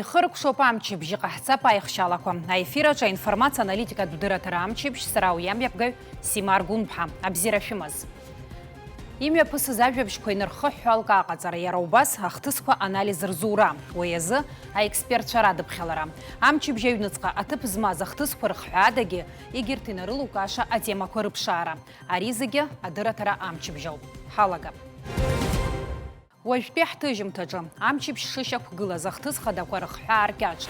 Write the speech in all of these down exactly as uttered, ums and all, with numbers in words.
Ихыркәшоуп амчыбжь, иҟаҳҵап аихшьалақәа. Аефир аҿы аинформациа аналитикатә дырраҭара амчыбжь, сара уи амҩаԥгаҩ Сима Аргәынԥҳа. Абзиара шәымаз. Имҩаԥысыз ажәабжьқәа инархыҳәҳәо алкаа ҟаҵара, иара убас ахҭысқәа анализ рзура, уи азы аекспертцәа радыԥхьалара. Амчыбжь аҩныҵҟа аҭыԥ змаз ахҭысқәа рыхҳәаадагьы егьырҭ инарылукааша атемақәа рыԥшаара. Ари зегьы адырраҭара амчыбжь ауп. Ҳалагап. Уажәтәи ҳҭыжьымҭаҿы амчыбжь шышьақәгылаз ахҭыс хадақәа рыхҳәаа ркьаҿ.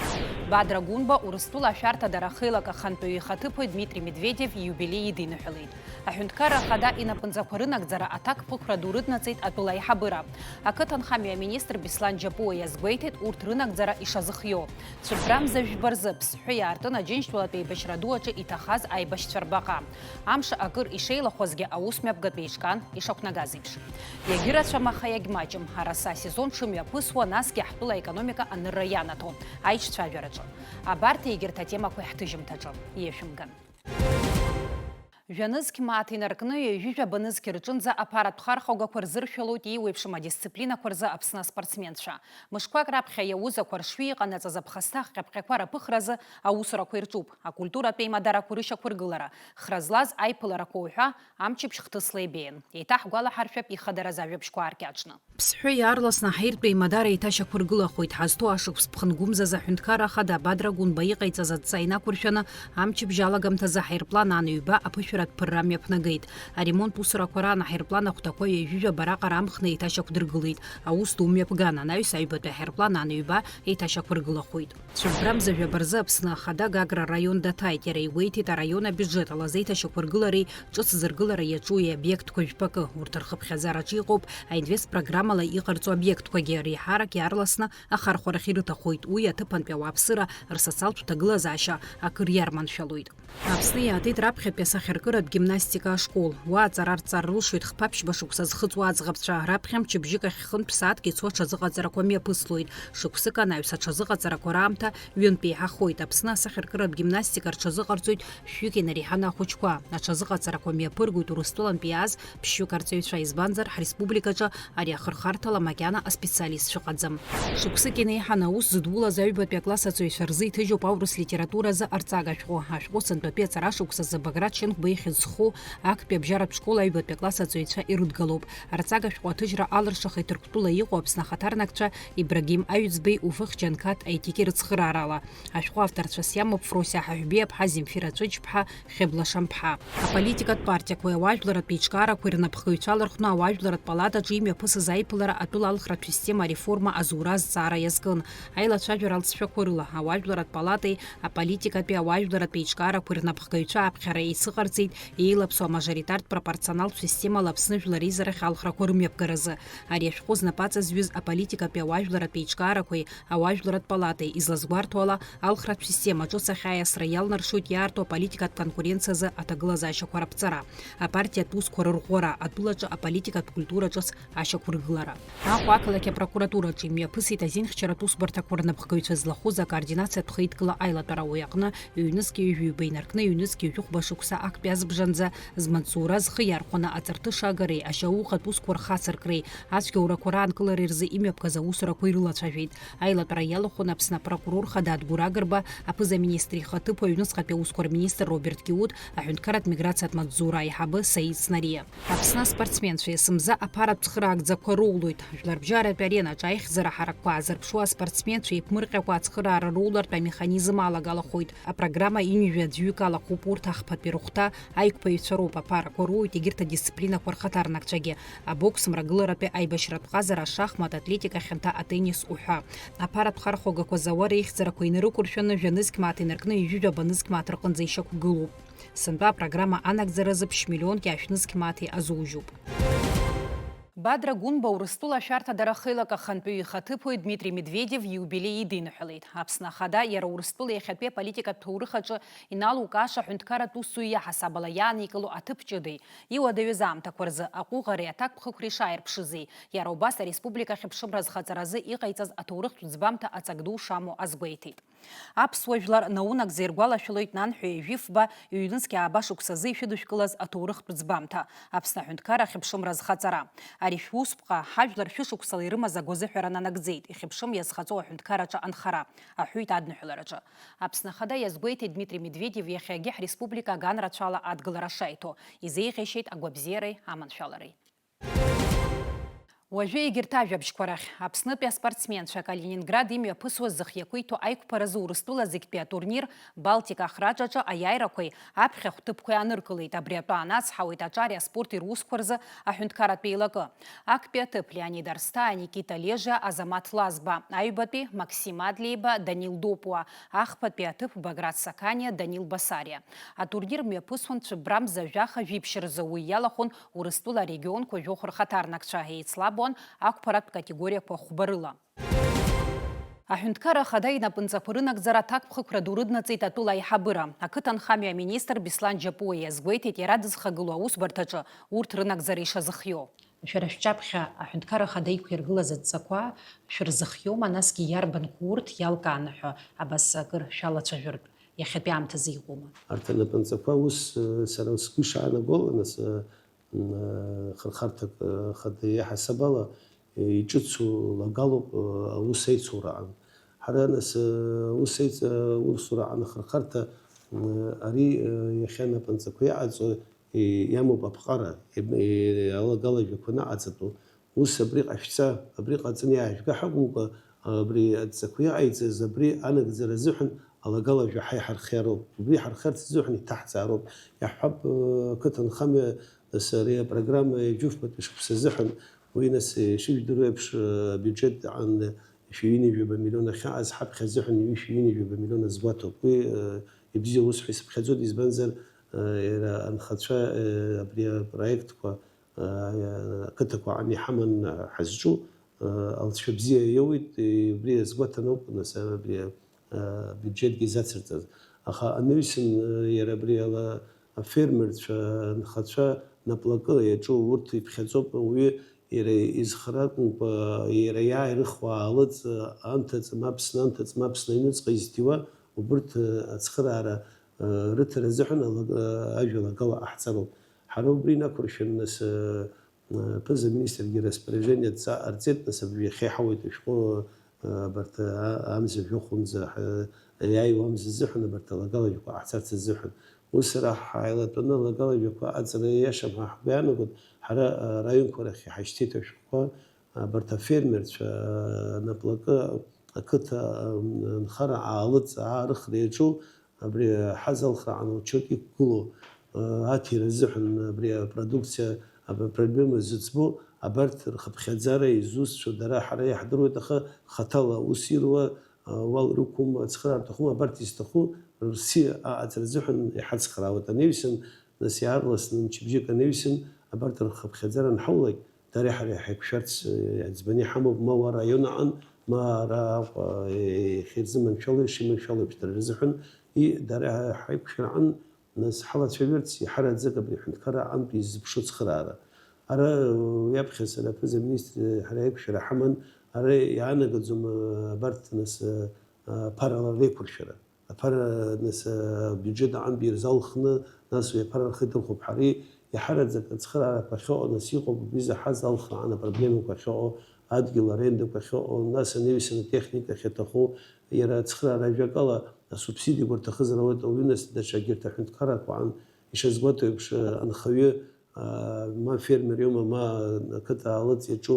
Бадра Гәынба Урыстәыла ашәарҭадара ахеилак ахантәаҩы ихаҭыԥуаҩ Дмитри Медведев ииубилеи идиныҳәалеит. Аҳәынҭқарра Ахада инапынҵақәа рынагӡара аҭакԥхықәра ду рыднаҵеит атәыла аиҳабыра. Ақыҭанхамҩа аминистр Беслан Џьапуа иазгәеиҭеит урҭ рынагӡара ишазыхиоу. Цәыббра мза жәба рзы Ԥсҳәы иаартын Аџьынџьтәылатә еибашьра ду аҿы иҭахаз аибашьцәа рбаҟа. Амш акыр ишеилахәазгьы аусмҩаԥгатә еиҿкаан ишақәнагаз еиԥш. Иагьырацәам, аха иагьмаҷым. Араса асезон шымҩаԥысуа, насгьы ҳтәыла аекономика анырра ианаҭо аиҿцәажәараҿы. Абарҭ егьырҭ атемақәа ҳҭыжьымҭаҿы иашәымган. Жәа-нызқь мааҭ инаркны ҩажәи жәаба нызқь рҿынӡа аԥаратә хархәагақәа рзыршәалоит еиуеиԥшым адисциплинақәа рзы Аԥсны аспортсменцәа. Мышқәак раԥхьа иаузақәа ршҩы иҟанаҵаз аԥхасҭа ахҟьаԥҟьақәа раԥыхразы аусурақәа ирҿуп, акультуратә еимадарақәа рышьақәыргылара, хра злаз аиԥыларақәа уҳәа, амчыбжь хҭысла ибеиан. Еиҭаҳгәалаҳаршәап ихадараз ажәабжьқәа аартиаҿны. Ԥсҳәы иаарласны аҳаиртә еимадара еиҭашьақәыргылахоит. Ҳазҭоу ашықәс ԥхынгәымзазы аҳәынҭқарра ахада Бадра Гәынба иҟаиҵаз адҵа инақәыршәаны, амчыбжь алагамҭазы аҳаирплан ан ҩба аԥышәаратә ԥырра мҩаԥнагеит. Аремонт усурақәа раан аҳаирплан ахәҭақәа ҩажәи жәаба раҟара амхны еиҭашьақәдыргылеит. Аус ду мҩаԥган, анаҩс аҩбатәи аҳаирплан ан ҩба еиҭашьақәыргылахоит. Цәыббра мза жәаба рзы Аԥсны Ахада Гагра араион даҭааит. Иара иуеиҭеит араион абиуџьет ала азеиҭашьақәыргылареи ҿыц зыргылара иаҿуи аобиектқәа жәпакы. Урҭ рхыԥхьаӡараҿы иҟоуп аинвест программала иҟарҵо аобиектқәагьы, реиҳарак иаарласны ахархәарахь ирыҭахоит. Уи аҭыԥантәи ауааԥсыра рсоциалтә ҭагылазаашьа акыр иарманшәалоит. Аԥсны иаатит раԥхьатәи асахьаркыратә гимнастика ашкол. Уа аҵара рҵар рылшоит хԥа-ԥшьба шықәса зхыҵуа аӡӷабцәа. Раԥхьа мчыбжьык ахь хынтә сааҭк ицо аҽазыҟаҵарақәа мҩаԥыслоит. Шықәсык анаҩс аҽазыҟаҵарақәа раамҭа ҩынтә еиҳахоит. Аԥсны асахьаркыратә гимнастика рҽазыҟарҵоит шәҩык инареиҳаны ахәыҷқәа. Аҽазыҟаҵарақәа мҩаԥыргоит Урыстәылантәи иааз ԥшьҩык арҵаҩцәа, избанзар, ҳреспубликаҿы ари ахырхарҭала макьана аспециалист шәыҟаӡам. Шықәсык инеиҳаны аус зыдулаз аҩбатәи акласс аҵаҩцәа рзы иҭыжьуп аурыс литературазы арҵага шәҟәы. Ашәҟәы сынтәатәи аҵарашықәсазы Баграт Шьынқәба ихьӡ зху актәи абжьаратә школ аҩбатәи акласс аҵаҩцәа ирыдгалоуп. Арҵага шәҟәы аҭыжьра алыршахеит Ҭырқәтәыла иҟоу Аԥсны ахаҭарнакцәа Ибрагим Аҩӡбеи Уфых Џьанқаҭ Аитики рыцхыраарала. Ашәҟәы авторцәа Сиамоуп Фросиа Ҳаҳәбеи-аԥҳа, Земфира Цәыџьԥҳа, Хьыбла Шамԥҳа. Аполитикатә партиақәеи ауаажәларратә еиҿкаарақәеи рнапхгаҩцәа лархәны ауаажәларратә палатаҿы имҩаԥысыз аиԥылара атәыла алхратә система ареформа азура азҵаара иазкын. Аилацәажәара алҵшәақәа рыла, ауаажәларратә палатеи аполитикатәи ауаажәларратә еиҿкаарақәеи рнапхгаҩцәа аԥхьара еицыҟарҵеит еилаԥсоу амажоритартә пропорционалтә системала Аԥсны жәлар реизарахь алхрақәа рымҩаԥгаразы. Ари ашәҟәы знапы аҵазҩыз аполитикатәи ауаажәларратә еиҿкаарақәеи ауаажәларратә палатеи излазгәарҭо ала, алхратә система ҿыц ахь аиасра иалнаршоит иаарту аполитикатә конкуренциазы аҭагылазаашьақәа раԥҵара, апартиатә усқәа рырӷәӷәара, атәылаҿы аполитикатә культура ҿыц ашьақәыргылара. Аҟәа ақалақь апрокуратураҿы имҩаԥысит азинхьчаратә усбарҭақәа рнапхгаҩцәа злахәыз акоординациатә хеидкыла аилатәара. Уи аҟны ҩнызқь ҩажәи ҩба инаркны ҩнызқь ҩажәи хәба шықәса актәи азбжанӡа змаҵзура зхы иархәаны аҵарҭышаагареи ашьаухатә усқәа рхацыркреи ацәгьоурақәа раанкылареи рзы имҩаԥгаз аусурақәа ирылацәажәеит. Аилатәара иалахәын Аԥсны апрокурор хада Адгәыр Агрба, аԥыза-министр ихаҭыԥуаҩ, аҩныҵҟатәи аусқәа рминистр Роберт Киут, аҳәынҭқарратә миграциатә маҵзура аиҳабы Саид Снариа. Аԥсны аспортсменцәа есымза аԥаратә цхыраагӡақәа роулоит. Жәларбжьаратәи аренаҿы аихьӡара ҳаракқәа аазырԥшуа аспортсменцәа еиԥмырҟьакәа ацхыраара роулартә амеханизм алагалахоит. Апрограмма ҩынҩажәа аӡәҩык алахәуп, урҭ ахԥатәи рыхәҭа аиқәԥаҩцәа роуп, аԥарақәа роуеит егьырҭ адисциплинақәа рхаҭарнакцәагьы, абокс, мрагыларатәи аибашьратә ҟазара, ашахмат, атлетика хьанҭа, атеннис уҳәа. Аԥаратә хархәагақәа зауа реихьӡарақәа инарықәыршәаны, жәа-нызқь мааҭ инаркны ҩажәи жәаба нызқь мааҭ рҟынӡа ишьақәгылоуп. Сынтәа апрограмма анагӡаразы ԥшь-миллионки ашә-нызқь мааҭи азужьуп. Бадра Гәынба Урыстәыла ашәарҭадара ахеилак ахантәаҩы ихаҭыԥуаҩ Дмитри Медведев ииубилеи идиныҳәалеит. Аԥсны Ахада иара Урыстәыла иахьатәи аполитикатә ҭоурых аҿы иналукааша аҳәынҭқарратә усзуҩ иаҳасаб ала иааникыло аҭыԥ ҷыдеи, иуадаҩыз аамҭақәа рзы аҟәыӷареи аҭакԥхықәреи шааирԥшызи, иара убас ареспублика ахьыԥшымра азхаҵаразы иҟаиҵаз аҭоурыхтә ӡбамҭа аҵак ду шамоу азгәеиҭеит. Аԥсуа жәлар наунагӡа иргәалашәалоит нанҳәа ҩажәи фба ҩнызқь ааба шықәсазы ишәыдышәкылаз аҭоурыхтә ӡбамҭа, Аԥсны аҳәынҭқарра ахьыԥшымра азхаҵара. Ари шәусԥҟа, ҳажәлар шәышықәсала ирымаз агәазыҳәара нанагӡеит, ихьыԥшым иазхаҵоу аҳәынҭқарраҿы анхара, аҳәеит адныҳәалараҿы. Аԥсны Ахада иазгәеиҭеит Дмитрий Медведев иахьагьы ҳреспублика аган рацәала адгылара шаиҭо, изеиӷьеишьеит агәабзиареи аманшәалареи. Уажәы егьырҭ ажәабжьқәа рахь. Аԥснытәи аспортсменцәа Калининград имҩаԥысуаз зхы иақәиҭу аиқәԥаразы Урыстәыла зегьтәи атурнир Балтика ахраҿаҿы аиааирақәеи аԥхьахә ҭыԥқәеи ааныркылеит. Абри атәы аанацҳауеит аҿари аспорти русқәа рзы аҳәынҭқарратә еилакы. Актәи аҭыԥ Леонид Арсҭаа, Никита Лежа, Азамаҭ Лазба, аҩбатәи Максим Адлеиба, Данил Допуа, ахԥатәи аҭыԥ Баграт Саканиа, Данил Басариа. Атурнир мҩаԥысуан цәыббра мза жәаха жәиԥшь рзы, уи иалахәын Урыстәыла арегионқәа жәохә рхаҭарнакцәа, еицлабуан ақәԥаратә категориақәа хәба рыла. Аҳәынҭқарра Ахада инапынҵақәа рынагӡара аҭакԥхықәра ду рыднаҵеит атәыла аиҳабыра. Ақыҭанхамҩа аминистр Беслан Џьапуа иазгәеиҭеит иара дызхагылоу аусбарҭаҿы урҭ рынагӡара ишазыхиоу. Шәара шәҿаԥхьа аҳәынҭқарра Ахада иқәиргылаз адҵақәа шәырзыхиома, насгьы иарбанқәоу урҭ иалкааны ҳәа абас акыр шәалацәажәартә иахьатәи аамҭазы иҟоума? Арҭ анапынҵақәа ус, э, сара сгәы ишаанаго ала, нас, э, м, э, хырхарҭак, э, Ахада иаҳасаб ала, э, иҿыцу лагалоуп, э, аус еицураан. Ҳара, нас, э, ус еиц-, э, усураан ахырхарҭа, м, ари, э, иахьа анапынҵақәа иҟаҵо, и-, иамоуп аԥҟара, и-, и-, алагала жәақәа анаҟаҵатәу. Ус абри ҟашәҵа, абри ҟаҵаны иаажәга ҳакәымкәа, абри адҵақәа иҟаиҵаз, абри анагӡара азыҳәан алагала жәаҳа иҳархиароуп. Убри ҳархиарц азыҳәан иҭаҳҵаароуп. Иаҳҳәап, э, ақыҭанхамҩа, нас, ари апрограмма ҩажәи фбатәи шықәса азыҳәан, уи, нас, ишыжәдыруа еиԥш, э, абиуџьет аан шәи ҩынҩажәаба миллион ахьааз, ҳаԥхьа азыҳәан ҩышәи ҩынҩажәаба миллион азгәаҭоуп. Уи, э, ибзиоу ус ҳәа исыԥхьаӡоит, избанзар, э, иара анхацәа, э, абри апроектқәа, э, ақыҭақәа аан иҳаман ҳазҿу, э, алҵшәа бзиа иоуит, э, убри азгәаҭаноуп, нас, абри, э, абиуџьетгьы изацырҵаз. Аха анаҩсан, э, иара абри ала афермерцәа, анхацәа наплакы иаҿу урҭ иԥхьаӡоуп, ауаҩы иара изхара акәымкәа, иара иааирыхуа аалыҵ, анҭыҵ, ма Аԥсны анҭыҵ, ма Аԥсны аҩныҵҟа изҭиуа, убырҭ, э, ацхыраара, э, рыҭара азыҳәан ала-, э, ажәа лагала ҟаҳҵароуп. Ҳара убри инақәыршәаны, нас, э, э, аԥыза-министргьы распоряжение адҵа ҟарҵеит, нас абри иахьа иҳауеит ашәҟәы, э, абарҭ, а-, амза жәохәынӡа, ҳа-, иааиуа амза азыҳәан, абарҭ алагала жәақәа ҟаҳҵарц азыҳәан. Ус ара ҳааилатәаны алагала жәақәа аҵара иашам ҳәа ҳгәы иаанагоит, ҳара, э, араионқәа рахь иҳашьҭеит ашәҟәқәа, абарҭ афермерцәа, э, наплакы ақыҭа, э, нхара аалыҵ аарыхра иаҿу, абри аҳаз алхра аан учет иқәгылоу, э, аҭира азыҳәан абри апродукциа, абри апроблема зыӡбо, абарҭ рхыԥхьаӡара изусҭцәоу дара ҳара иаҳдыруеит, аха хаҭала аус ируа, э, уал рықәым, ацхыраара рҭахым, абарҭ изҭаху рсиа аҟаҵара азыҳәан иҳацхраауеит. Анаҩсан, нас иаарласны мчыбжьык анаҩсан, абарҭ рхыԥхьаӡара анҳаулак, дареи ҳареи ҳаиқәшәарц, э, аӡбаны иҳамоуп, ма уа араион аҟан, ма ара Аҟәа, э, иахьирзыманшәало, ишиманшәало еиԥш дара рзыҳәан, и, дара ҳаиқәшәара аҟан, нас ҳалацәажәарц иҳараӡак абри аҳәынҭқарра аҟынтә иззыԥшу цхыраара. Ара, э, уи аԥхьа сара аԥыза-министр, э, ҳара аиқәшәара ҳаман, ара иаанагаӡом, э, абарҭ, нас, э, э, аԥарала реиқәыршәара. Аԥара, нас, абиуџьет аҟынтә ирзалхны, нас уи аԥара рхы идырхәап ҳареи, иаҳараӡак ацхыраарақәа ахьыҟоу, нас иҟоуп убри заҳаз алхра аан апроблемақәа ахьыҟоу, адгьыл арендақәа ахьыҟоу, нас анаҩсан атехника ахьаҭаху, иара ацхыраара ажәакала, асубсидиақәа рҭахызар ауеит, ауаҩы нас даҽа егьырҭ аҳәынҭқаррақәа аан, ишазгәаҭоу еиԥш, анхаҩы, ма фермер иоума, ма ақыҭа аалыҵ иаҿу,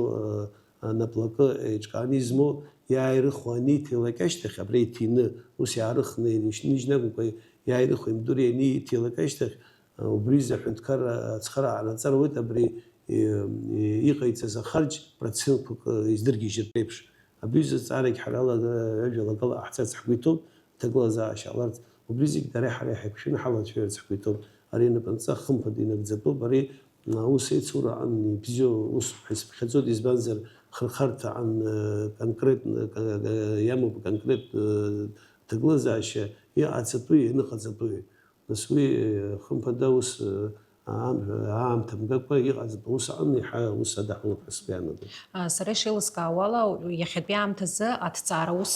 а, наплакы еиҿкааны измоу, иааирыхуа аниҭилак ашьҭахь, абра иҭины, ус иаарыхны иныжьны акәымкәа, иааирыхуа имдур ианиҭилак ашьҭахь, а, убри изы аҳәынҭқарра ацхыраара анаҵара ауеит, абри, и-, и-, иҟаиҵаз ахарџь процентқәак, а, издыргьежьыртә еиԥш. Абри изы азҵаарагь ҳара ала-, ҩажәа лагала ҟаҳҵарц ҳгәы иҭоуп, аҭагылазаашьа ҟаларц. Убри зегь дареи ҳареи ҳаиқәшәаны ҳалацәажәарц ҳгәы иҭоуп. Ари анапынҵа хымԥада инагӡатәуп. Ари, а, ус еицураан ибзиоу усуп ҳәа исыԥхьаӡоит, избанзар, хырхарҭа аан, э, конкретно, э, э, иамоуп конкрет, э, ҭагылазаашьа, иҟаҵатәуи, ианыҟаҵатәуи. Нас уи, э, хымԥада ус, э, аамҭа мгакәа иҟаз аус аҟны иаҳа аус адаҳулап ҳәа сгәы иаанагоит. Сара ишеилыскаауала, иахьатәи аамҭазы аҭҵаара ус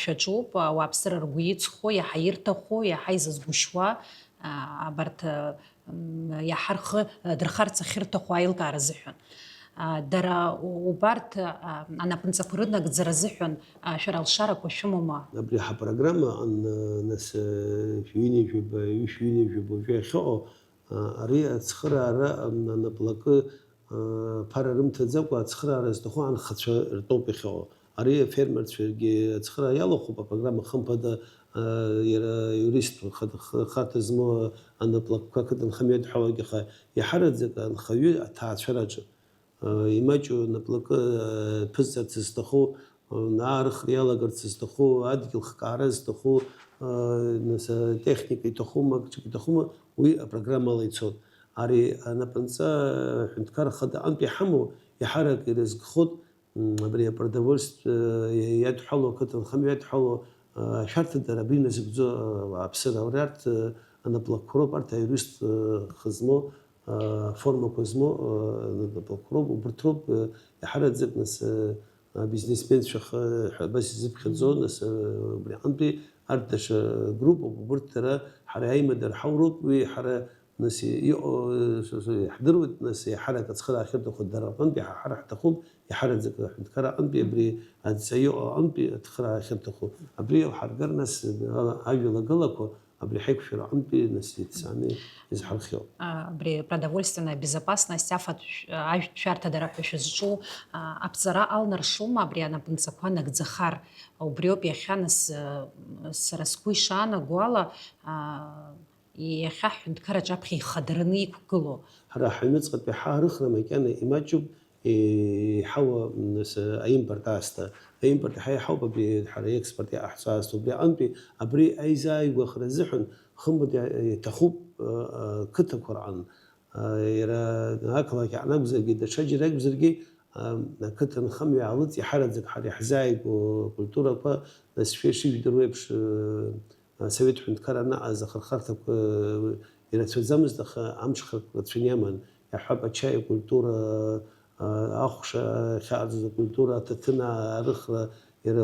шәаҿуп, ауааԥсыра ргәы иҵхо, иаҳа ирҭаху, иаҳа изызгәышьуа, абарҭ иаҳа рхы дырхарц ахьырҭаху аилкаара азыҳәан. Дара убарҭ анапынҵақәа рынагӡара азыҳәан шәара алшарақәа шәымоума? Абри ҳапрограмма аҟны, нас, шәҩынҩажәаба, ҩышәҩынҩажәаба уажәы иахьыҟоу, ари ацхыраара анаплакы ԥара рымҭаӡакәа ацхыраара зҭаху анхацәа ртәоуп иахьыҟоу. Ари афермерцәагьы ацхыраара иалахәуп, апрограмма хымԥада, иара иурист хада-, х-, харҭа змоу анаплакқәа ақыҭанхамҩа иадҳәалоугьы, аха иаҳараӡак анхаҩы аҭаацәараҿы, имаҷу анаплакы ԥызҵарц зҭаху, аарыхра иалагарц зҭаху, адгьыл хкаара зҭаху, нас, атехника иҭахума, акы иҭахума, уи апрограммала ицоит. Ари анапынҵа аҳәынҭқарра хада аҟынтә иҳамоу, иаҳарак ирызкхоит, м, абри апродовольствие иадҳәало, ақыҭанхамҩа иадҳәало, а, ашәарҭадара абри иназыгӡо, а, ауааԥсыра. Абри арҭ, а, анаплакқәа роуп, арҭ аиурист, а, хы змоу, а, формақәа змоу, а, анаплакқәа роуп, убырҭ роуп, а, иаҳараӡак, нас, а, абизнесменцәа хы-, ҳәа абас изыԥхьаӡо, нас, а, убри аҟынтәи арҭ даҽа группуп, убырҭ дара ҳара аимадара ҳауроуп, уи ҳара Нас иҟоу, э, с-, с-, иаҳдыруеит, нас, еиҳарак ацхыраара ахьырҭаху дара рҟынтәи, ҳа ҳара ҳҭахуп, еиҳараӡак аҳәынҭқарра аҟынтәи абри адҵа иҟоу аҟынтәи ацхыраара ахьырҭаху. Абри иҳаргар, нас, ала-, ажәалагалақәа абри ҳаиқәшәара аҟынтәи, нас, иҭҵааны изҳархиоуп. А, абри продовольственная безопасность, афатә шә-, ажәтә шәарҭадара ҳәа шәызҿу, а, аԥҵара алнаршома абри анапынҵақәа нагӡахар? Убриоуп иахьа, нас, э, сара сгәы ишаанаго ала, а, Иахьа ҳҳәынҭқарраҿы аԥхьа ихадараны иқәгылоу. Ҳара ҳаҩныҵҟатәи ҳаарыхра макьана имаҷуп, еиҳау, нас, аимпорт аасҭа. Аимпорт иаҳа иаҳауп абри ҳара аекспорт иҟаҳҵо аасҭа. Убри аҟынтәи абри аизааигәахара азыҳәан хымԥада иаҭахуп, а, а, қыҭақәа рҟны. А, иара ақалақь аҟны акәзаргьы, даҽаџьара акәзаргьы, а, ақыҭанхамҩа аалыҵ иаҳараӡак ҳара иаҳзааигәоу акультурақәа, нас шәа ишыжәдыруа еиԥш, а, Асовет ҳәынҭқарра анаҟаз ахырхарҭақәа ирацәаӡамызт, аха амҽхак рацәаны иаман. Иаҳҳәап, ачаи акультура, а, ахәша ахьаҟарҵоз акультура, аҭаҭын аарыхра, иара,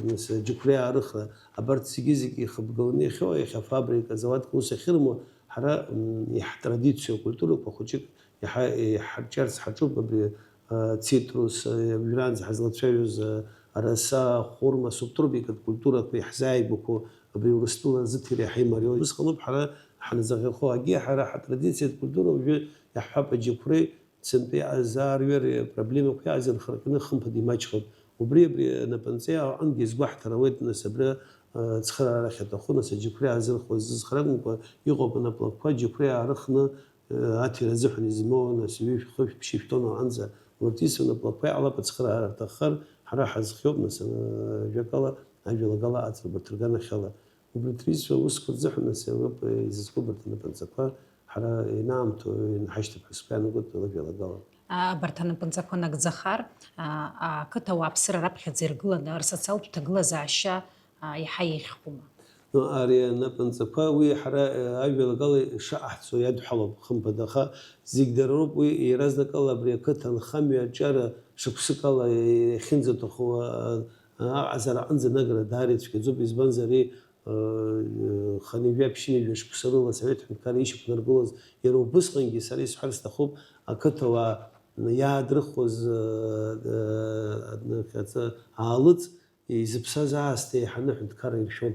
нас, аџьықәреи аарыхра, абарҭ зегьы-зегьы ихыбгаланы иахьыҟоу, иахьа афабрика, азауадқәа ус ахьырымоу, ҳара, м, иаҳтрадициоу акультурақәа хәыҷык иаҳа-, иҳарҿиарц ҳаҿуп, абри, а, цитрус, а, уажәраанӡа ҳазлацәажәоз, а, араса, ахәырма, асубтропикатә культурақәа иаҳзааигәақәоу абри Урыстәыла азыҭира иаҳа имариоу. Усҟаноуп ҳара ҳаназаӷьахо, агьи ҳара ҳатрадициатә культура уажәы иаҳҳәап, аџьықәреи сынтәа иааз аарҩареи апроблемақәа иааз ирхырҟьаны хымԥада имаҷхоит. Убри абри анапынҵа иҟоу аҟынгьы изгәаҳҭар ауеит, нас, абра, а, ацхыраара ахьаҭаху, нас, аџьықәреи аазырхуа зызхара акәымкәа, иҟоуп анаплакқәа аџьықәреи аарыхны, аҭира азыҳәан измоу, нас, ҩышә, хышә, ԥшьышә тонна аҟынӡа, урҭ исуан аплакқәа иҟалап ацхыраара рҭаххар, ҳара ҳазхиоуп, нас, ажәакала, ажәалагала аҵырбарҭа рганахьала. Убри рҭыҩызцәа аусқәа рзыҳәан, нас, ауп изызку абарҭ анапынҵақәа, ҳара ианаамҭоу инаҳашьҭып ҳәа сгәы иаанагоит лажәалагала. Абарҭ анапынҵақәа нагӡахар, а, ақыҭа ауааԥсыра раԥхьаӡа иргыланы рсоциалтә ҭагылазаашьа а, иаҳа еиӷьхома? Ну, ари анапынҵақәа, уи ҳара, э, ажәалагала ишаҟаҳҵо иадҳәалоуп, хымԥада, аха зегь дара роуп, уи иаразнакала абри ақыҭа анхамҩа аҿиара шықәсыкала иахьынӡаҭаху, а, а, аҟазара аҟынӡа анагара даара ицәгьаӡоуп, избанзар, ари, э, хынҩажәа, ԥшьынҩажәа шықәса рыла Асовет ҳәынҭқарра ишьақәнаргылоз, иара убысҟангьы сара исҳәар сҭахуп, ақыҭауаа иаадрыхуаз, э, э, аҵа аалыҵ, изыԥсаз аасҭа еиҳаны аҳәынҭқарра иршәон.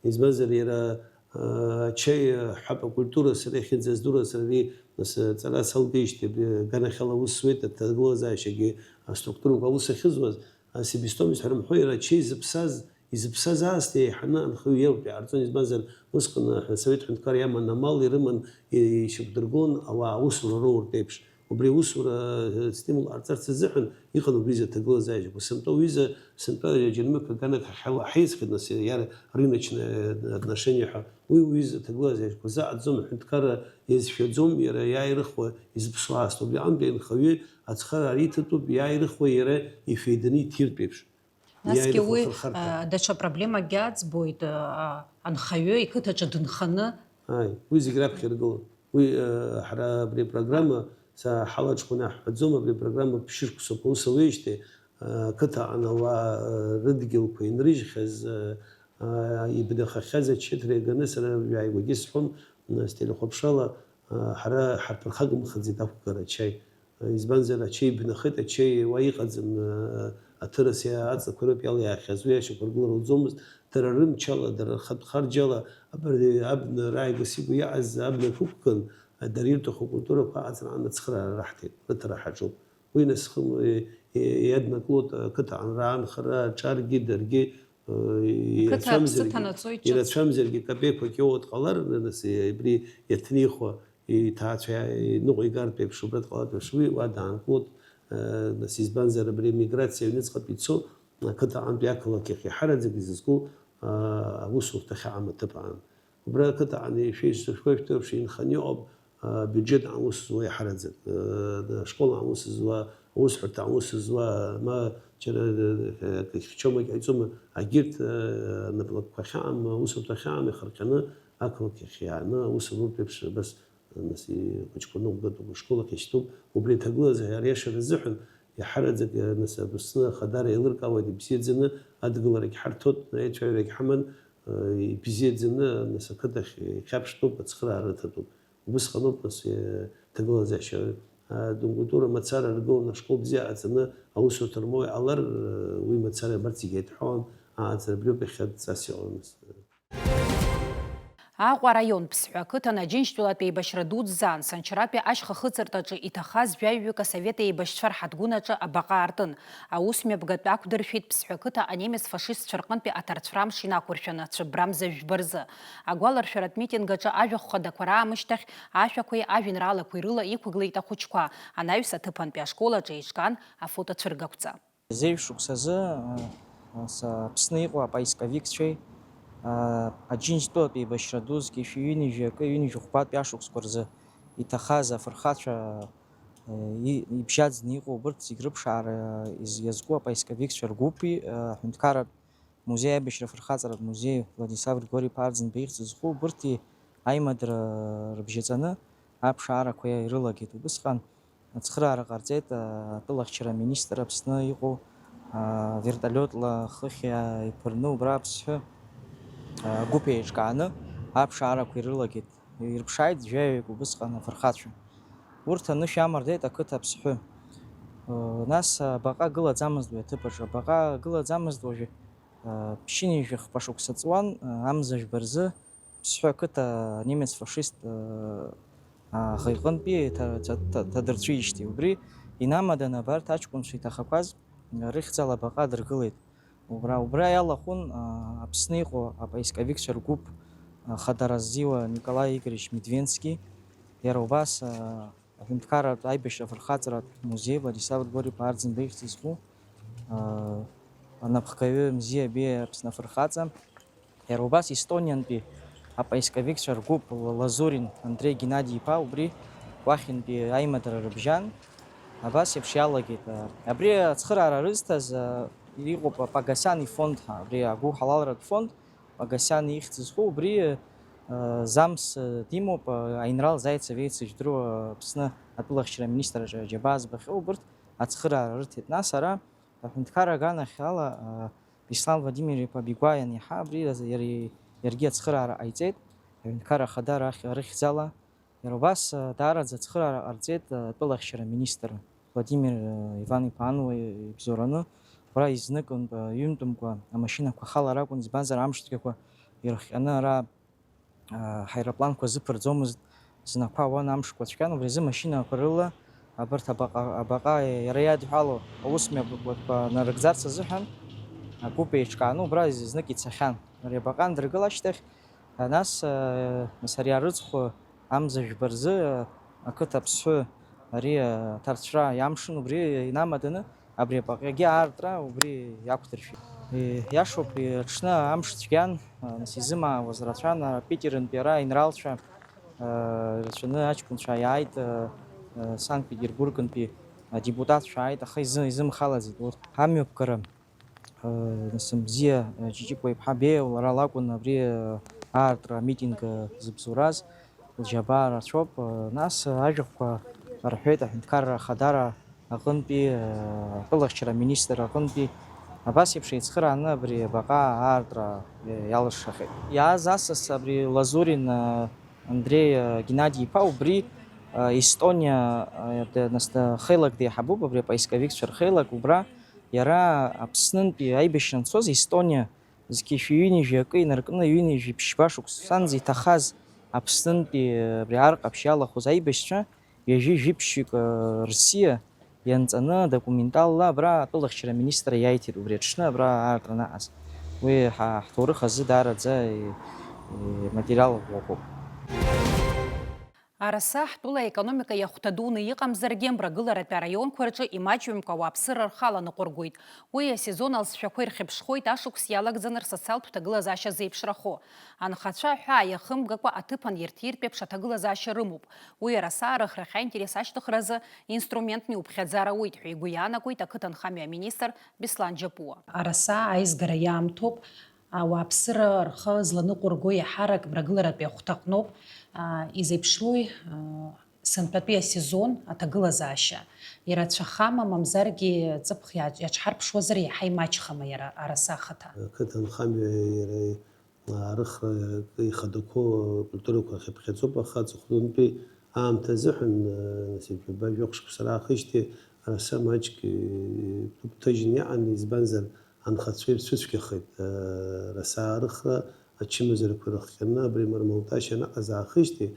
Избанзар, иара, а, ачаи, а, ҳәап, акультура сара иахьынӡаздыруа, сара ари, нас, аҵара салгеижьҭеи абри аганахьала аус зуеит, аҭагылазаашьагьы аструктурақәа аус ахьызуаз, а, себестоимость ҳәа рымҳәо, иара ачаи зыԥсаз, изыԥсаз аасҭа еиҳаны анхаҩы иоуп иҟарҵон, избанзар, усҟан, а, Асовет ҳәынҭқарра иаман амал ирыман, и-, ишьақәдыргылон ауаа аусура роуртә еиԥш. Убри аусура, э, стимул ҟарҵарц азыҳәан иҟан убри изы аҭагылазаашьақәа. Сынтәа уҩыза, сынтәа џьармыкьа аганак ҳахьала-, ҳаиасхьеит, нас, иара рыночное отношение ҳәа. Уи уҩыза аҭагылазаашьақәа заҟаҵом, аҳәынҭқарра иазшәаӡом, иара иааирыхуа изыԥсуа аасҭа. Убри аҟынтәи анхаҩы ацхыраара иҭатәуп, иааирыхуа иара ифеиданы иҭиртә еиԥш. Насгьы уи, иааирыхуа ахырхарҭа. А, даҽа проблемакгьы аӡбоит, а, анхаҩы иқыҭаҿы дынханы. Ааи, уи зегь раԥхьа иргылон. Уи, э, ҳара абри апрограмма, са ҳалаҽхәаны иаҳҳәаӡом, абри апрограмма ԥшьышықәсақәа аус ауеижьҭеи, э, ақыҭаҟны ауаа, э, рыдгьылқәа инрыжьхьаз, э, э, ибнахахьаз ачеҭра иаганы сара ҩааигәагьы сҳәон, э, сҭелехәаԥшрала, э, ҳара ҳарԥырхагамхаӡеит ақәгара ачаи. Э, избанзар, ачаи бнахеит, ачаи уа иҟаӡам, э, аҭырас иа-, аҵлақәа роуп иалиаахьаз, уи ашьақәыргылара лӡомызт, дара рымчала, дара рхатә харџьала, абарҭ абна рааигәа сигәы иааз абна ықәкын, дара ирҭаху акультурақәа аҵараан ацхыраара раҳҭеит, рыҭара ҳаҿуп. Уи насхым-, е-, е-, иаднаклоит ақыҭа анраанхара аҿаргьы, даргьы, е, Ақыҭа аԥсы ирацәамзаргьы, ҭанаҵоит ҿыц. Ирацәамзаргьы капеиқәак иоуа дҟалар, нас, е-, абри иаҭнихуа иҭаацәа иныҟәигартә еиԥш, убра дҟалартә еиԥш, уи уа даанкылоит, е, нас, избанзар, абри амиграциа аҩныҵҟатә ицо, ақыҭа аҟынтәи ақалақь ахь иҳараӡак изызку, а, аусурҭахь аҟам аҭыԥ аан. Убра ақыҭа аҟны ишәеишьцәа шәгәашәҭо еиԥш инханы иҟоуп, а, абиуџьет аан ус зуа иҳараӡак, а, ашкол аан ус зуа, аусҳәарҭа аан ус зуа, ма џьара, а, кыхьчома, кьаиҵома, агьырҭ, а, наплакқәа ахьаам, аусурҭа ахьаам ихырҟьаны ақалақь ахь иааны аус руртә еиԥш абас Нас ихәыҷқәа ныҟәгатәуп, ашкол ахь ишьҭоуп. Убри аҭагылазаашьа ариашара азыҳәан, иаҳараӡак, нас, Аԥсны ахадара еилыркаауеит ибзиаӡаны, адгыларагь ҳарҭоит, аицәажәарагь ҳаман, ибзиаӡаны, нас, ақыҭахь ихьаԥштәуп, ацхыраара рыҭатәуп. Убысҟаноуп, нас, аҭагылазаашьа. Адомкультура мацара аргыланы ашкол бзиа ҟаҵаны аусурҭа рмоуа иҟалар, уи мацара абарҭ зегьы еидҳәалан, ааӡара абриоуп иахьа дҵас иҟалаз. Аҟәа араион Ԥсҳәы ақыҭан Аџьынџьтәылатә еибашьра дуӡӡа аан, Санчаратәи ашьха хыҵыртаҿы иҭахаз жәаҩҩык асовет еибашьцәа рҳаҭгәын аҿы абаҟа аартын. Аусмҩаԥгатә ақәдыршәеит Ԥсҳәы ақыҭа анемец фашистцәа рҟынтәи аҭарцәра амш инақәыршәаны, цәыббра мза жәба рзы. Агәаларшәаратә митинг аҿы ажәахә хадақәа раамышьҭахь ашәақәеи ажәеинраалақәеи рыла иқәгылеит ахәыҷқәа, анаҩс аҭыԥантәи ашкол аҿы еиҿкаан афотоцәыргақәҵа. Зеижә шықәсазы, а, а, са-, Аԥсны иҟоу апоисковикцәеи, а, Аџьынџьтәылатә еибашьра дузгьы шәи ҩынҩажәи акы, ҩынҩажәи хәбатәи ашықәсқәа рзы иҭахаз афырхацәа, а, и-, ибжьаӡны иҟоу убырҭ зегь рыԥшаара из-, иазку апоисковикцәа ргәыԥи, а, аҳәынҭқарратә музеи аибашьра афырхаҵаратә музеи Владислав Григори-иԥа Арӡынба ихьӡ зху убырҭи аимадара рыбжьаҵаны аԥшаарақәа ирылагеит. Убысҟан ацхыраара ҟарҵеит, а, атәылахьчара аминистр Аԥсны иҟоу, а, вертолиотла хыхь иаиԥырны убра Аԥсҳәы, а, гәыԥ еиҿкааны аԥшаарақәа ирылагеит. Ирыԥшааит жәаҩык убысҟан афырхацәа. Урҭ анышә амардеит ақыҭа Аԥсҳәы. Нас абаҟа гылаӡамызт уи аҭыԥаҿы. Абаҟа гылаӡамызт уажәы, а, ԥшьынҩажәи хԥа шықәса ҵуан, а, амза жәба рзы Ԥсҳәы ақыҭа анемец фашист, аа, аӷа иҟынтәи ҭа-, ҭа-, ҭа-, ҭадырцәижьҭеи. Убри инамаданы абарҭ аҷкәынцәа иҭахақәаз, аа, рыхьӡала абаҟа дыргылеит. Убра, убра иалахәын, аа, Аԥсны иҟоу апоисковикцәа ргәыԥ, аа, хадара ззиуа Николаи Игоревич Медвенски. Иара убас, аа, аҳәынҭқарратә аибашьра афырхаҵаратә музеи Владислав Григори-иԥа Арӡынба ихьӡ зху, аа, анапхгаҩы Мзиа Беиа Аԥсны афырхаҵа. Иара убас Естониантәи апоисковикцәа ргәыԥ Ла-, Лазурин Андреи Геннади-иԥа убри уахьынтәи аимадара рыбжьан. Абас еиԥш иалагеит. Абри ацхыраара рызҭаз, а, иҟоуп Погосян ифонд ҳәа, абри агәыҳалалратә фонд Погосян ихьӡ зху, убри, а, Замс, а, димоуп, а, аинрал Зайцев еицыжәдыруа Аԥсны атәылахьчара аминистр аҿы аџьабаа збахьоу, убырҭ ацхыраара рыҭеит. Нас ара Аҳәынҭқарра аганахьала, а, Беслан Владимир-иԥа Бигәа ианиаҳа, абри иара, иаргьы ацхыраара ҟаиҵеит, аҳәынҭқарра ахада рахь, рыхьӡала. Иара убас, а, даараӡа ацхыраара ҟарҵеит, а, атәылахьчара аминистр Владимир, а, Иван-иԥа Ануа ибзоураны, убра изныкымкәа, ҩынтәымкәа амашьынақәа ахала ракәын, избанзар, амш цәгьақәа ирыхҟьаны ара аа, ҳаирпланқәа зыԥырӡомызт, знапқәа ауан, амшқәа цәгьан, убри азы машьынақәа рыла абарҭ абаҟа, абаҟа иара иадҳәало аус мҩаԥгатәқәа нарыгӡарц азыҳәан, агәыԥ еиҿкааны убра зны-знык ицахьан. Ари абаҟа андыргыла ашьҭахь, а, нас, а, нас ари арыцхә амза жәба рзы, а, ақыҭа Аԥсҳәы ари, а, аҭарцәра иамшын, убри инамаданы, Абри абаҟагьы аартра убри иақәдыршәеит. Е, иашоуп, е, аҽны амш цәгьан, а, нас изымаауаз рацәан, а, Питерынтәи ара аинралцәа, а, рацәаны аҷкәынцәа иааит, а, а, Санкт-Петербургынтәи адепутатцәа ааит, аха изы-, изымхалаӡеит урҭ. Амҩаԥгара, а, нас Мзиа, а, Ҷиҷикәа иԥҳа Беиа лара лакәын абри, а, аартра амитинг, а, зыбзоураз. Џьабаа рацәоуп, нас ажәахәқәа рҳәеит аҳәынҭқарра ахадара аҟынтәи, атәылахьчара аминистр аҟынтәи, абас еиԥш еицхырааны абри абаҟа аартра иалыршахьеит. Иааз асас абри Лазурин Андреи Геннади-иԥа убри Естониа, нас хеилак деиҳабуп, абри апоисковикцәа рхеилак, убра иара Аԥснынтәи аибашьра анцоз Естониа зқьи шәи ҩынҩажәи акы инаркны, ҩынҩажәи ԥшьба шықәсанӡа иҭахаз Аԥснынтәи абри ар ҟаԥшь иалахәыз аибашьцәа ҩажәи жәиԥшьҩык, э, рсиа ианҵаны, документалла абра атәылахьчара аминистр иаиҭеит убри аҽны абра аартра анаҟаз. Уи ҳа-, ҳҭоурых азы даараӡа, э, э, материал ӷәӷәақәоуп. Араса ҳтәыла аекономика иахәҭа дуны иҟамзаргьы, мрагыларатәи араионқәа рҿы имаҷҩымкәа ауааԥсыра рхы аланыҟәыргоит. Уи асезон алҵшәақәа ирхьыԥшхоит ашықәс иалагӡаны рсоциалтә ҭагылазаашьа зеиԥшрахо. Анхацәа аҳәаа иахымгакәа аҭыԥан ирҭиртә еиԥш аҭагылазаашьа рымоуп. Уи араса арыӷрахь аинтерес ашьҭыхразы инструментны иуԥхьаӡар ауеит ҳәа игәы иаанагоит ақыҭанхамҩа аминистр Беслан Џьапуа. Араса аизгара иаамҭоуп. Ауааԥсыра рхы зланыҟәырго иаҳарак мрагыларатәи ахәҭаҟноуп. Изеиԥшроуи сынтәатәи асезон аҭагылазаашьа? Ирацәахама, мамзаргьы ҵыԥх иаҿ-, иаҿҳарԥшуазар иаҳа имаҷхама иара араса ахаҭа? Ақыҭанхамҩа иара арыхра ихадақәоу акультурақәа рхьыԥхьаӡоуп, аха аҵыхәтәантәи аамҭа азыҳәан, нас, ҩба-жәохә шықәса раахижьҭеи араса маҷк игәҭыжьны иҟан, избанзар, анхацәа ирцәыцәгьахеит, араса арыхра ачымазарақәа рыхҟьаны абри Мармалташь анаҟаз аахижьҭеи,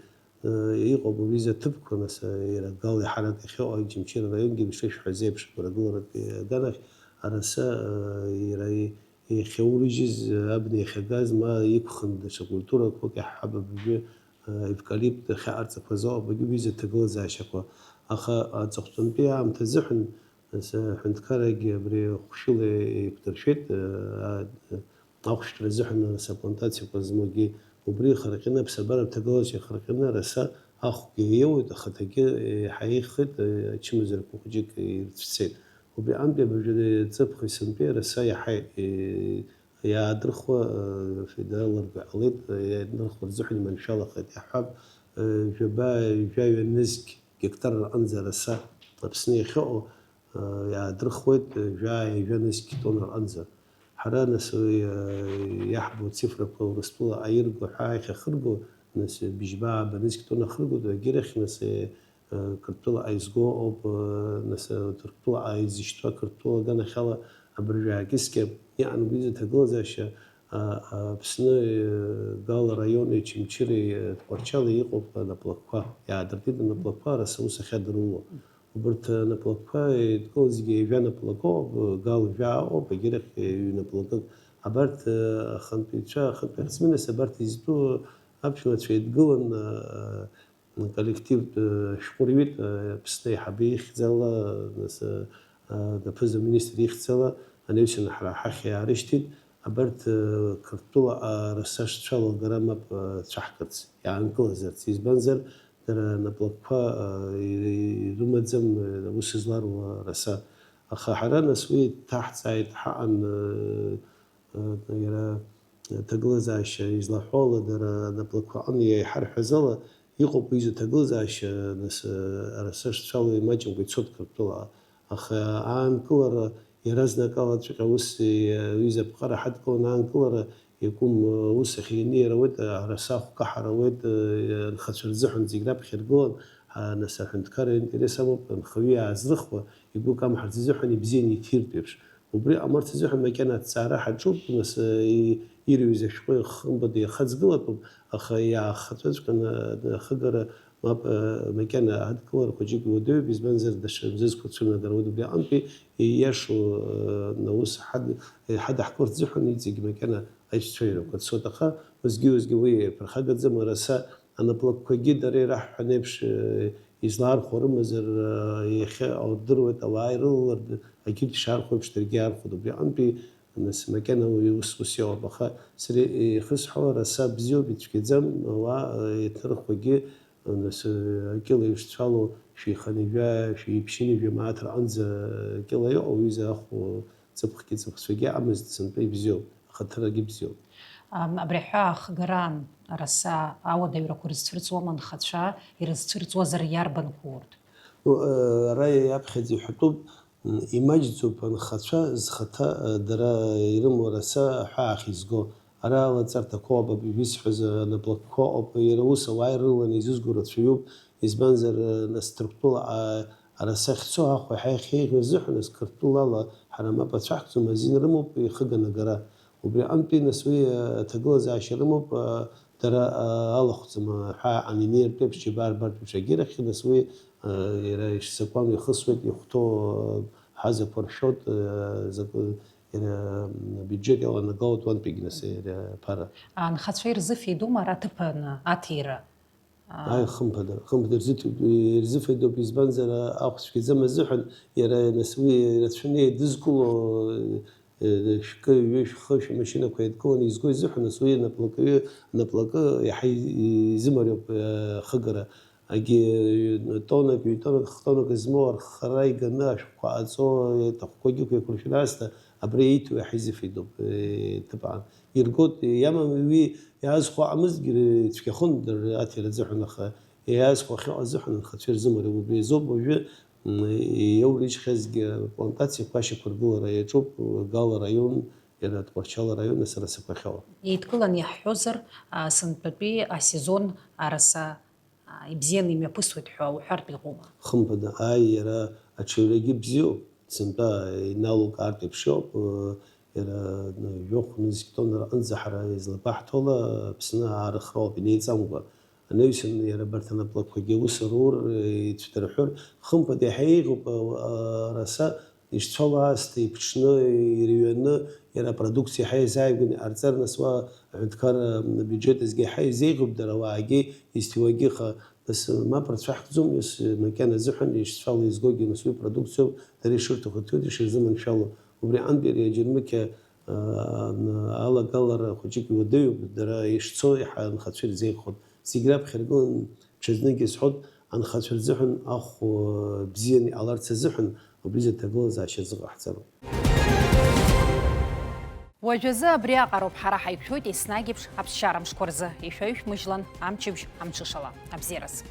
иҟоуп убри изы аҭыԥқәа, нас, иара Гал иаҳарак иахьыҟоу Очамчыра араионгьы ишышәҳәаз еиԥш, агәыргыларатәи аганахь араса, иара и-, иахьаурыжьыз, абна иахьагаз, ма иқәхын даҽа культурақәак, иаҳҳәап, абыржәы, евкалипт ахьаҟарҵақәаз ыҟоуп, абри изы аҭагылазаашьақәа. Аха аҵыхәтәантәи аамҭа азыҳәан, нас, аҳәынҭқаррагьы абри хәшәыла еиқәдыршәеит, а, ахәшәтәра азыҳәан араса аплантациақәа змоугьы убри ихырҟьаны, аԥсабара аҭагылазаашьа ихырҟьаны араса ахәгьы иоуеит, ахаҭагьы еиҳа еиӷьхеит, ачымазарақәа хәыҷык ирцәцеит. Убри аҟынтәи абыржәы ҵыԥх есынтәи араса иаҳа, е, иаадырхуа, е, федералла ргәы иҟалеит, е, иаадырхуа рзыҳәан иманшәалахеит. Иаҳҳәап, е, жәаба, жәаҩа нызқь гектар рҟынӡа араса Аԥсны иахьыҟоу, иаадырхуеит жәаа-ҩажәа нызқь тонна рҟынӡа. Ҳара, нас, уи, иаҳбо ацифрақәа Урыстәыла аирго ҳәа иахьахырго, нас, быжьба ааба нызқь тонна ахыргоит, егьирахь, нас, Қырҭтәыла аизго ауп, нас, Ҭырқәтәыла ааизышьҭуа Қырҭтәыла аганахьала абыржәы аакьыскьа иҟан уи изы аҭагылазаашьа, а, а, Аԥсны, э, Гал араиони Очамчыреи, э, Тҟәарчали иҟоуп анаплакқәа, иаадыртит анаплакқәа, араса ус ахьадыруа. Убарҭ анаплакқәа еидкылазгьы ҩажәа наплакоуп, Гал жәаа ыҟоуп, егьирахь ҩнаплакык. Абарҭ, э, ахантәаҩцәа, ахантәаҩ спортсменцәа абарҭ изтәу аԥшәмацәа еидгылан, э, коллективтә, э, шәҟәы рҩит, э, Аԥсны аиҳабы ихьӡала, нас, э, э, аԥыза-министр ихьӡала анаҩсан ҳара ҳахь иаарышьҭит. Абарҭ, э, Қырҭтәыла арасашцәа алагара мап, э, цәаҳкырц, иаанкылазарц, избанзар, дара наплакқәа, э, ир-, ирымаӡам, э, аус зларуа араса. Аха ҳара, нас, уи дҭаҳҵааит, ҳаҟан, э, э, иара, э, ҭагылазаашьа излаҳәо ала, дара наплакқәа аҟны иаҳарҳәаз ала, иҟоуп уи изы ҭагылазаашьа, нас, э, арасашцәала имаҷымкәа ицоит Қырҭтәыла. Аха аанкылара иаразнакалаҵәҟьа ус, э, ҩыза аԥҟара ҳадкыланы аанкылара иакәым, э, ус ахьыҩны иара ауеит, э, араса ахәкаҳара ауеит, э, анхацәа рзыҳәан зегь раԥхьа иргылан, а, нас аҳәынҭқарра аинтерес амоуп, анхаҩы иаазрыхуа, игәы камҳарц азыҳәан ибзианы иҭиртә еиԥш. Убри ҟамларц азыҳәан макьана аҭҵаара ҳаҿуп, нас, э, и-, ирҩыз ашәҟәы хымԥада иахаҵгылатәуп, аха иаахаҵәаҵәҟьаны ахыгара мап, э, макьана адкылара хәыҷык иуадаҩуп, избанзар, даҽа мзызқәа цәырнагара ауеит. Убри аҟынтәи ииашоу, э, аус ҳад-, ҳадаҳкыларц азыҳәан иҵегь макьана аицәцәажәарақәа цоит, аха уеизгьы-уеизгьы уи иаԥырхагаӡам, араса анаплакқәагьы дара ираҳҳәан еиԥш, э, излаархәо рымазар, э, иахьа аудыруеит, ауаа ирылалар, д-, агьырҭ ишаархәо еиԥш даргьы иаархәоит. Убри аҟынтәи, нас, макьана уи ус, ус иоуп. Аха сара ихысҳәаауа, араса бзиоуп, ицәгьаӡам, ауаа, э, иаҭырхуагьы, э, нас, э, акьыла ишцәало, шәи хынҩажәа, шәи ԥшьынҩажәа мааҭ рҟынӡа, э, кьыла иҟоу, уи изы ахә, ҵыԥхгьы ҵыԥхцәагьы амызт, сынтәа ибзиоуп, ахаҭарагьы бзиоуп. Ам, абри аҳәаа ахгараан араса ауадаҩрақәа рызцәырҵуама анхацәа, ирызцәырҵуазар иарбанқәоу урҭ? Ара иаԥхьаӡа иҳәатәуп, имаҷӡоуп анхацәа зхаҭа дара ирымоу араса аҳәаа ахьизго. Ара алаҵарҭақәа ыҟоуп, абри исҳәаз анаплакқәа ыҟоуп, иара ус ауаа ирыланы изызго рацәаҩуп, избанзар, нас Ҭырқәтәыла араса ахьцо ахә иаҳа иахьеиӷьу азыҳәан, нас Қырҭтәылала ҳара мап ацәаҳкӡом, азин рымоуп ихыганы агара. Убри аҟынтәи нас уи аҭагылазаашьа рымоуп, дара алахәӡам, аҳәаа аҟан инеиртә еиԥш, џьабаа рбартә еиԥш, агьырахьгьы нас уи иара ишзакәан ихысуеит, ихәҭоу ҳазақәа ршәоит, закәы-, иара абиуџьет иаланагалоит уантәигь нас иара аԥара. Анхацәа ирзыфеидоума ара аҭыԥаны аҭира? Ааи, хымԥада, хымԥада, ирзыҭ-, ирзыфеидоуп, избанзар, ахә цәгьаӡам азыҳәан, иара нас уи ирацәаны еидызкыло, шәкы, ҩышә, хышә амашьынақәа еидкыланы изго изыҳәан, нас уи анаплакҩы, анаплакы иаҳа изымариоуп ахыгара. Агьи тоннак, ҩ-тоннак, х-тоннак змоу арххара иганы ашәҟәқәа ҟаҵо, аҭахқәагьы ықәиршәаны аасҭа абра ииҭо иаҳа изыфеидоуп, ҭыԥ аан. Иргоит, иамам уи иаазхәо аҟамызҭгьы, цәгьахон дара аҭира азыҳәан, аха иаазхәо ахьыҟоу азыҳәан анхацәа ирзымариоуп. Убри азоуп уажәы, м, иоурыжьхьазгьы аплантациақәа ашьақәыргылара иаҿуп Гала араион, иара Тҟәарчал араион, нас арасақәа ахьыҟоу. Еидкыланы иаҳҳәозар, а, сынтәатәи асезон араса, а, ибзианы имҩаԥысуеит ҳәа уҳәартә иҟоума? Хымԥада, ааи, иара аҽаҩрагьы бзиоуп. Сынтәа иналукаартә еиԥш иоуп, иара жәохә нызқь тонна рҟынӡа ҳара излабаҳҭо ала Аԥсны аарыхроуп инеиҵамкәа. Анаҩсан иара абарҭ анаплакқәагьы аус рур, ицәдырҳәыр, хымԥада иаҳа еиӷьуп, араса ишцәало аасҭа иԥҽны, ирҩаны, иара апродукциа иаҳа иазааигәаны иҟарҵар, нас уа аҳәынҭқарра абиуџьет азгьы иаҳа изеиӷьуп дара ауаагьы изҭиуагьы, аха Нас мап рцәаҳкӡом, ус макьана азыҳәан ишцәало изгогьы, нас уи продукциоуп, дара ишырҭаху ҭоит, ишырзыманшәало. Убри аҟынтәи ари аџьармыкьа, аа, алагалара хәыҷык иуадаҩуп, дара ишцо иаҳа анхацәа ирзеиӷьхоит. Зегь раԥхьа иргылан, ҽазныгьы сҳәоит, анхацәа рзыҳәан ахә, аа, бзианы иҟаларц азыҳәан убри зыҭагылазаашьа зыҟаҳҵароуп. Уажәазы абриаҟароуп ҳара ҳаиқәшәоит еснагь еиԥш аԥсшьара мшқәа рзы, ишәаҩышәмыжьлан амчыбжь амҽышала. Абзиараз!